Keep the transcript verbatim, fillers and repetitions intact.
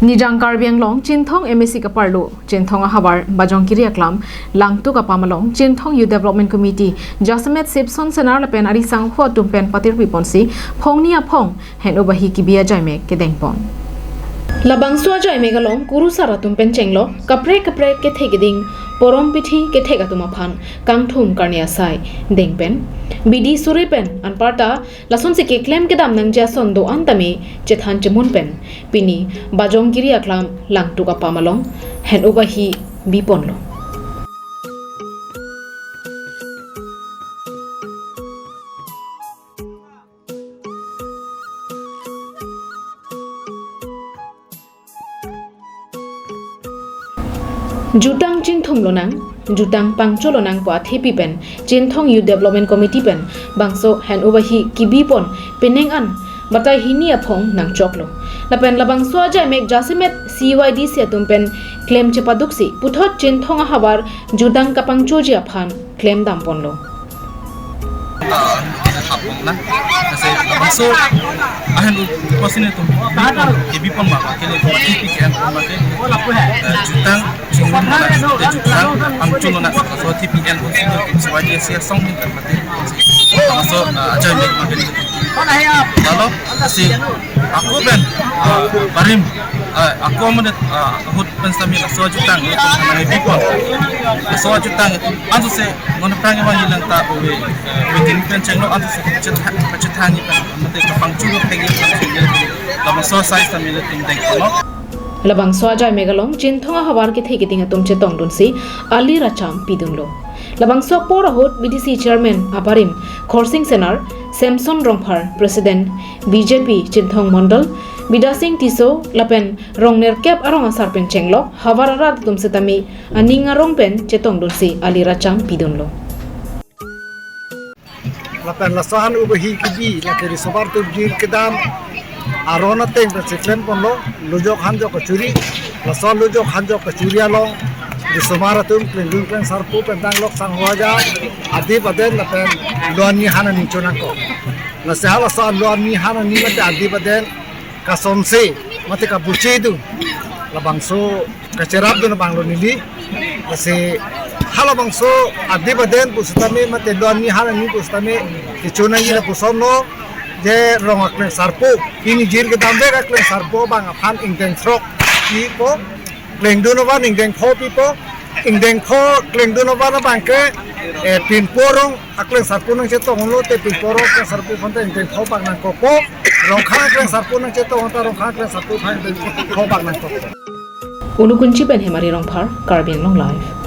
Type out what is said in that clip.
Nijang Karbi Anglong Chinthong M A C kaparlo, Chinthong ahavar Bajongkiri aklam Langtuk apam along Chinthong Youth Development Committee, jasemet Sipson Senar lapen ari sangho atum pen patirpi ponsi phongni aphong hen-up ahi kebi ajaimek kedengpon. Labangso ajaimek along kurusar atum pen chenglok kaprek kaprek kethe keding, porom pithi kethek atum aphan kangthum karne asai deng pen bidi suri pen anparta lasonsi keklem kedam nangji ason do-an tame chethan chemun pen pini Bajongkiri aklam Langtuk apam along hen-up ahi biponlo. Jutang chingthum lonang, jutang pangcho lonang pu athepi pen Chinthong Youth Development Committee pen bangso hen-up ahi kebipon penang an batai hini aphong nangchoklo. Lapen labangso ajaimek jasemet C Y D C atum pen klem chepaduksi puthot Chinthong ahavar jutang kapangchoji aphan klem damponlo. Ah, hapong na. Kasi, so, ahen u, pasin itu, kebipon ma, kele, P K N ma, ke, eh, jutang, chingthum ma, eh, jutang, pangcho na, so, T P N, so, so, so, ajaimek ma, ke. Lalu, si, ako pen, ah, barim, ah, ako menit, ah, ahut pen sami laso ajutang, laso ajutang, laso ajutang, anso se, ngon prang abang ilang ta, owe, eh, wedding pen chenglo, anso se, chetha-, chethanji pen, mate kapangcho lo pegi, labangso asai sami le ting dengponlo. Labangso ajaimek along Chinthong ahavar kethe keding atum chetongdunsi ali racham pidunlo. Labangso apor ahut B D C Chairman abarim Khorsing Senar, Samson Rongphar, President B J P Chinthong Mondol, Bidasing Tisso, lapen rong nerkep arong asar pen chenglok havar arat atum setame aning arong pen chetongdunsi ali racham pidunlo. Lapen laso ahen-up ahi kebi, lake risomar atum jir kedam aron ateng pen si klemponlo, lujok hanjok kachuri, laso lujok hanjok kachuri along risomar atum klengdun klengsarpo pen tanglok sangho aja, adip aden lapen lo-an ni han aning chonangkok. Lasi halaso lo-an ni han aning mate adip aden kasonse mate kabuche dun, labangso kacherapdun abanglo neli. Lasi halabangso adip aden pusitame mate lo-an ni han aning pusitame kechonangji lapuson lo, je rong aklengsarpo, pini jir kedamvek aklengsarpo abang aphan ingdeng throk pipo, klengdun aban ingdeng pho pipo, ingdeng pho klengdun aban abang ke, eh, pinpo rong aklengsarpo nangchetonglo te pinpo rong aklengsarpo aphan ta ingdeng pho bak nangkokpo, rongkhang aklengsarpo nangchetong ta rongkhang aklengsarpo aphan ingdeng pho bak nangkokpo. Unukunchi pen Hemari Rongphar, Karbi Anglong Live.